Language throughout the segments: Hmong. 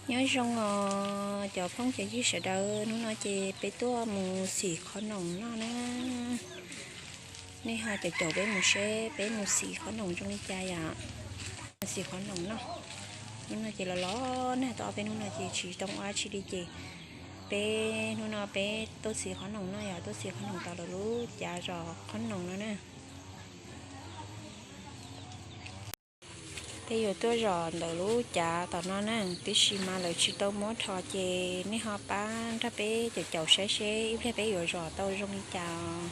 Nyob zoo os cov phooj cov ywg sawv daws, hnub no ces peb tuaj mus xim qhov noom noj na. Nej ho caum caum peb mus seb peb mus xim qhov noom zoo li cas yom. Mus xim qhov noom noj. Hnub no ces los los nag tau ob peb hnub no ces tsis tau ua dab tsi li ces peb hnub no peb tuaj xim qhov noom noj yom, tuaj xim qhov noom tom lawv lub cav zos qhov noom no na. Peb yuav tuaj zom ntawm lub cav tom no na, tiam sis mas lawv tsis tau muab rho ces nej ho pab nrog peb caum caum saib seb ib pliag peb yuav zom tau zoo li cas.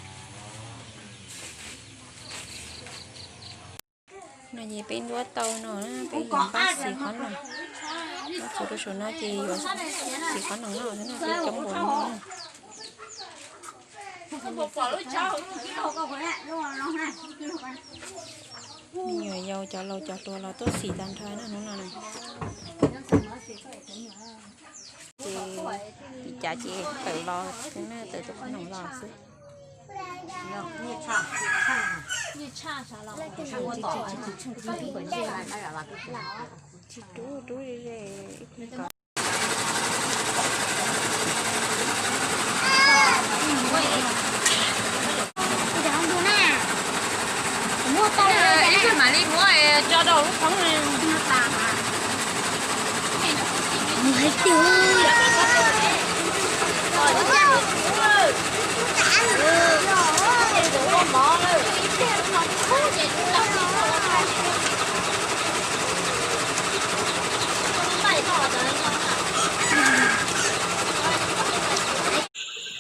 No ces peb ntuab tau no, peb yuav npaj xim qhov noom. Npaj txuas rau saum no ces yuav xim qhov noom noj no, peb coob npaum no. Me nyuam yaus cov laus cov hluas los tuaj xim tag nrho na hnub no na. Ces li cas ces tawm los, tawm tus qhov noom los xwb. Tsis rub, rub ze ze. Ib pliag mam li muab tso rau lub thoob.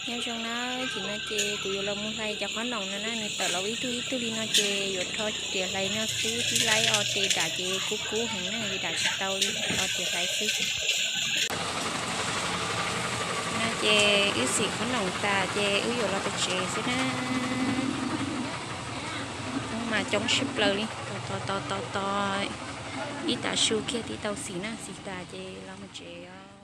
Nyob zoo na, tam sim no ces kuv yuav los mus hlais cov qhob noom no na, nws tawm los ib tug ib tug li no ces yuav rho riam hlais no xwb, tib laib o tes dam ces kub kub heev na, dam tsis tau li, rho riam hlais xwb. No ces wb xim qhob noom tas ces wb yuav los pem tsev xwb na. Coob mas coob tshaj plaws li, tos tos tos tos tos, ib tav su kiag tib tau xim na, xim tas ces los mus tsev os.